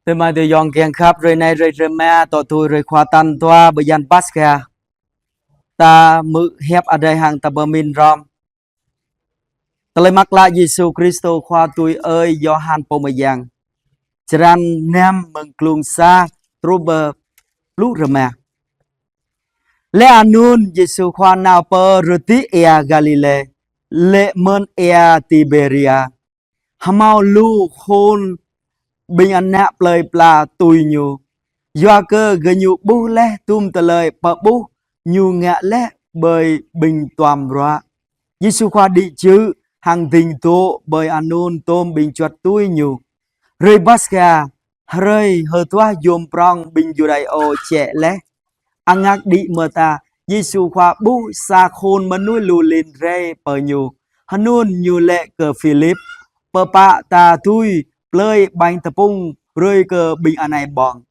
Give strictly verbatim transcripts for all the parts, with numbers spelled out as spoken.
Tơmai tơyŏng kiăng khăp, hrơi anai hrơi rơma, tŏ tui hrơi Khua tal dua bơyan Paskha. Ta hmư̆ hiăp Adai hăng ta pơmĭn hrŏm. Tơlơi mơak klă Yêsu Krist Khua tui ơi Yôhan Pô Mơyang. Črăn năm, mơ̆ng klŭng sa truh pơ pluh rơma. Laih anŭn Yêsu Khua nao pơ rơdĭ ia Galilê, laĭ mơ̆n ia Tiberia. Hơmâo lu khul ƀing ană plơi pla tui Ñu, yua kơ gơñu ƀuh laih dum tơlơi pơƀuh Ñu ngă laih ƀơi ƀing duăm ruă. Yêsu Khua đĭ čư̆ hăng dĭng dŏ ƀơi anŭn dôm ƀing juăt tui Ñu. Hrơi Paskha, hrơi hơduah yôm prŏng ƀing Yuđaiô jĕ laih. Angak đĭ mơta, Yêsu Khua ƀuh sa khul mơnuih lu lin rai pơ Ñu. Hơnŭn Ñu laĭ kơ Philip: Pơpă ta dưi plơi ƀañ tơpŭng brơi kơ ƀing anai ƀơ̆ng?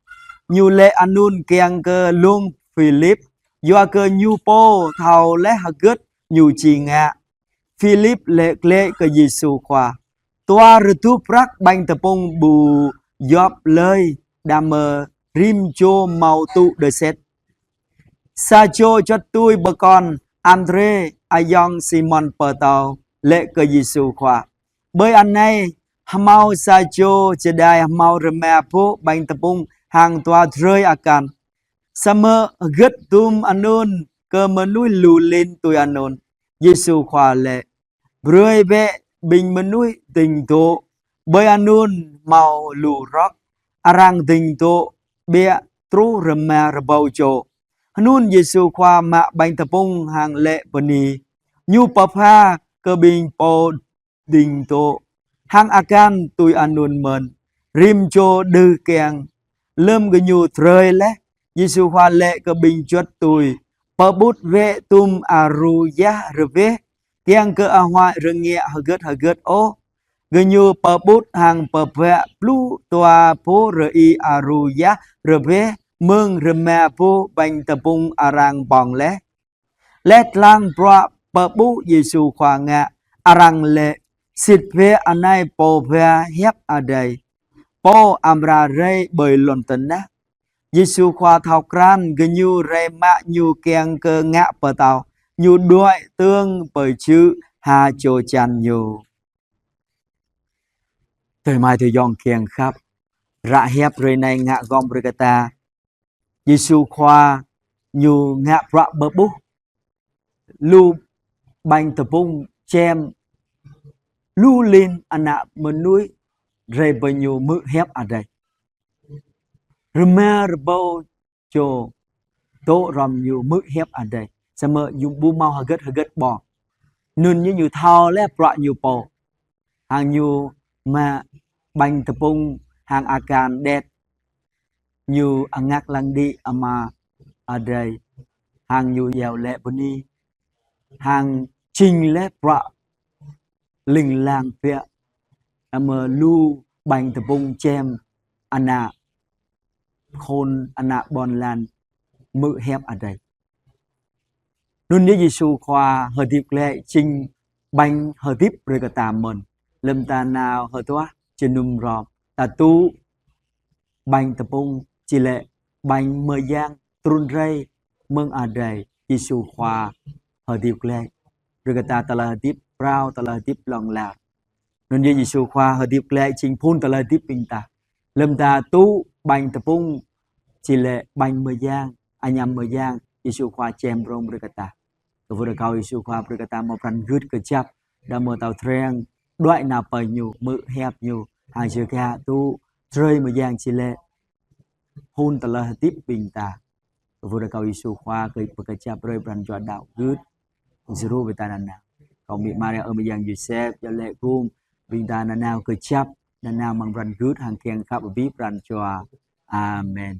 Ñu laĭ anŭn kiăng kơ lông Philip, yua kơ Ñu pô thâo laih hơgĕt Ñu či ngă. Philip laĭ glaĭ kơ Yêsu Khua: Dua rơtuh prăk ƀañ tơpŭng ƀu djŏp lơi, đah mơ̆ rĭm čô hơmâo tŭ đơset. Sa čô juăt tui pơkŏn, Andrê, ayŏng Simôn Pơtâo, laĭ kơ Yêsu Khua: Ƀơi anai hơmâo sa čô čơđai hơmâo rơma boh ƀañ tơpŭng hăng dua drơi akan. Samơ̆ hơgĕt dum anŭn kơ mơnuih lu lin tui anŭn? Yêsu Khua laĭ: Brơi bĕ ƀing mơnuih dĭng dŏ. Ƀơi anŭn hơmâo lu rơ̆k, arăng dĭng dŏ ƀiă truh rơma rơbâo čô. Hơnŭn Yêsu Khua mă ƀañ tơpŭng hăng laĭ bơni, Ñu pơpha kơ ƀing pô dĭng dŏ, hăng akan tui anŭn mơ̆n. Rĭm čô đưh kiăng. Lơ̆m gơñu drơi laih, Yêsu Khua laĭ kơ ƀing juăt tui: Pơƀut bĕ dum aru yah rơbeh, kiăng kơ ahuăi rơngiă hơgĕt hơgĕt ôh. Gơñu pơƀut hăng pơbă pluh dua boh rơ-i aru yah rơbeh mơ̆ng rơma boh ƀañ tơpŭng arăng ƀơ̆ng laih. Laih lăng bruă pơƀuh Yêsu Khua ngă, arăng laĭ: Sĭt biă anai Pô ba hiăp Adai, Pô amra rai ƀơi lŏn tơnah. Yêsu Khua thâo krăn gơñu rai mă Ñu kiăng kơ ngă pơtao, Ñu đuaĭ tơ̆ng pơ čư̆ ha čô čan Ñu. Tơmai tơyŏng kiăng khăp, ră hiăp hrơi anai ngă gŏm brơi kơ ta Yêsu Khua Ñu ngă bruă pơƀuh, lu ƀañ tơpŭng čem, lu lin ană mơnuih rai pơ Ñu hmư̆ hiăp Adai. Rơma rơbâo čô dŏ hrŏm Ñu hmư̆ hiăp Adai. Samơ̆ Ñu ƀu hơmâo hơgĕt hơgĕt ƀơ̆ng. Anŭn Ñu, Ñu thâo laih bruă Ñu pô. Hăng Ñu mă ƀañ tơpŭng hăng akan đet, Ñu angak lăng đĭ Ama Adai, hăng Ñu iâu laĭ bơni, hăng jing laih bruă ling lang biă, amơ lu ƀañ tơpŭng čem ană khul, ană ƀôn lan hmư̆ hiăp Adai. Anŭn yơh Yêsu Khua hơdip glaĭ jing ƀañ hơdip brơi kơ ta mơ̆n. Lơ̆m ta nao hơduah jơnum hrŏm, ta tŭ ƀañ tơpŭng, či laĭ ƀañ mơyang trŭn rai mơ̆ng Adai. Yêsu Khua hơdip glaĭ brơi kơ ta tơlơi hơdip phrâo, tơlơi hơdip hlŏng lar. Anŭn yơh Yêsu Khua hơdip glaĭ jing phŭn tơlơi hơdip ƀing ta. Lơ̆m ta tŭ ƀañ tơpŭng, či laĭ ƀañ mơyang, añăm mơyang Yêsu Khua čem rông brơi kơ ta. Kơwưh rơkâo Yêsu Khua brơi kơ ta hmâo pran gưt kơjăp, đah mơ̆ thâo treng đuaĭ nao pơ Ñu, hmư̆ hiăp Ñu, hăng čơkă tŭ drơi mơyang či laĭ phŭn tơlơi hơdip ƀing ta. Kơwưh rơkâo Yêsu Khua kơ pơkơjăp brơi pran jua đaŏ gưt djru ƀing ta nanao. Kâo mĭ Maria, ơi mơyang Yôsep, iâu laĭ gum ƀing ta nanao kơjăp, nanao amăng pran gưt hăng kiăng khăp abih pran jua. Amen.